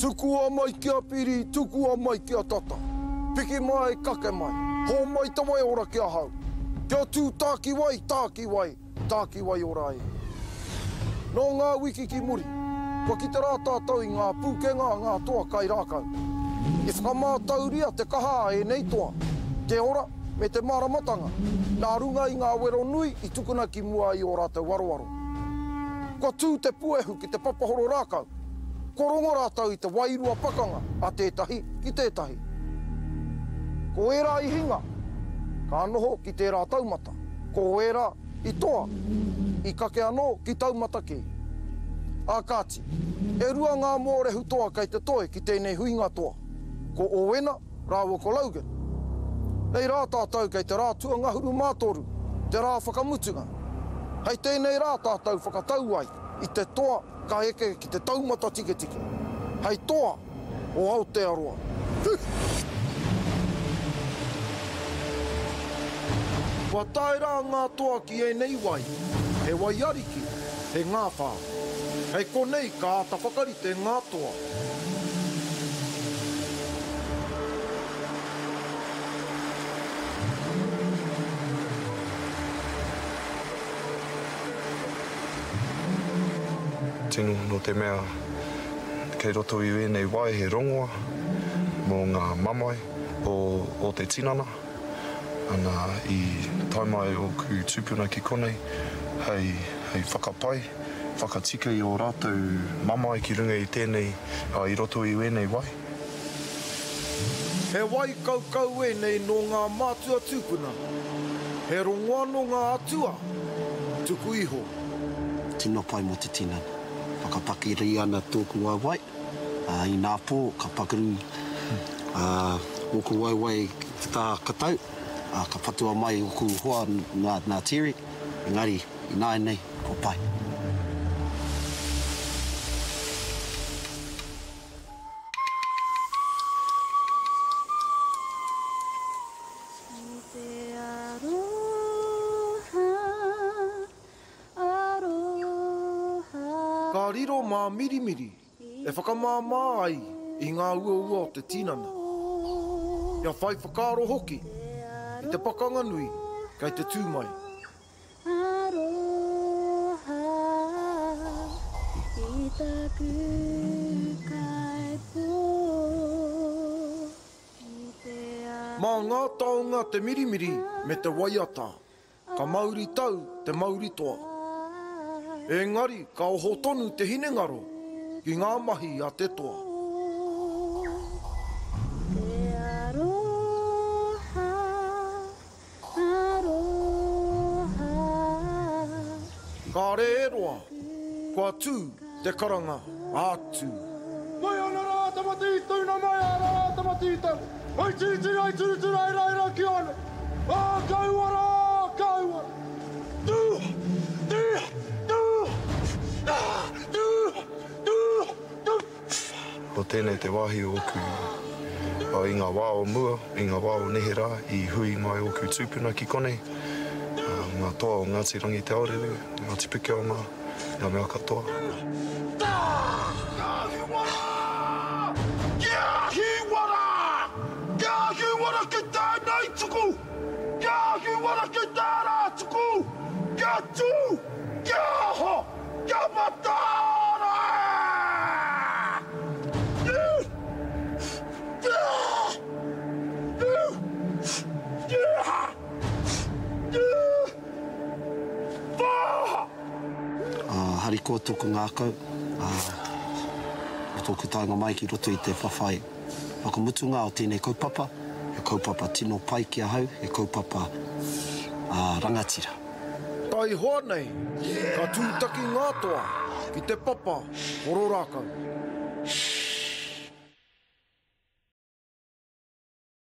Tukua mai kia piri, tukua mai kia tata. Piki mai, kake mai. Hōmai te wai ora ki ahau. Kia tū tākiwai, tākiwai, tākiwai ora e. Nō ngā wiki ki muri, kua kite rā tātou i ngā pūkenga a ngā toa kairākau. I whakamātauria te kaha a ēnei toa, te ora me te māramatanga, nā runga i ngā wero nui i tukuna ki mua i ō rātou aroaro. Kua tū te puehu ki te papahoro rākau, kua rongo rātou i te wairua pakanga a tētahi ki tētahi. Ko ērā i hinga, ka noho ki tērā taumata, ko ērā i toa, i kake anō ki taumata kē. Ā kāti, e rua ngā mōrehu toa kei te toe ki tēnei huinga toa, ko Owena rāua ko Logan. Nei rā tātou kei te rā tuangahuru mā toru, te rā whakamutunga. Hei tēnei rā tātou whakatau ai i te toa ka eke ki te taumata tiketike, hei toa o Aotearoa. Kua tae rā ngā toa ki ēnei wai, he wai ariki, he ngāwhā. Hei konei ka āta whakarite ngā toa. Tino, nō te mea kei roto i ēnei wai he rongoa mō ngā mamae o, o te tinana. Ana, i tae mai ōku tūpuna ki konei hei, hei whakapai, whakatika i ō rātou mamae ki runga i tēnei, i roto i ēnei wai. He wai kaukau ēnei nō ngā mātua tūpuna, he rongoa nō ngā atua tuku iho. Tino pai mō te tinana. Whakapakiri ana tōku waewae, ā, inā pō ka pakaru, ā, ōku waewae ki te taha katau, ā, ka patua mai ōku hoa nā, nā Terry, engari ināianei kua pai. I te aroha, aroha. Ka riro mā Mirimiri e whakamāmā ai i ngā uaua o te tinana, kia whai whakaaro hoki i te pakanga nui kei te tū mai. Aroha i taku kaipo i te Mā ngā taonga te mirimiri me te waiata, ka mauri tau te mauri toa. Engari ka oho tonu te hinengaro ki ngā mahi a te toa. Te aroha Aroha. Kāre e roa, kua tū te karanga a Tū. Mai ana rā Tamati tuna mai a rā Tamati tau Ai tītī ai turuturu ai rai ra ki ana Ā kaua rā kaua Tū tī tū ā tū tū tū. Ko tēnei te wāhi o ōku, i ngā wā o mua, i ngā wā o neherā, i hui mai ōku tūpuna ki konei, ngā toa o Ngāti Rangiteaorere, Ngāti Pikiao mā, ngā mea katoa. Kia hiwara! Kia hiwara! Kia hiwara ki tēnei tuku! Kia hiwara ki tērā tuku! Kia tū! Kia oho! Kia mataara! Harikoa tōku ngākau, ā, ko tōku taenga mai ki roto i te whawhai whakamutunga o tēnei kaupapa, he kaupapa tino pai ki ahau, he kaupapa rangatira. Taihoa nei, ka tūtaki ngā toa ki te papa horo rākau.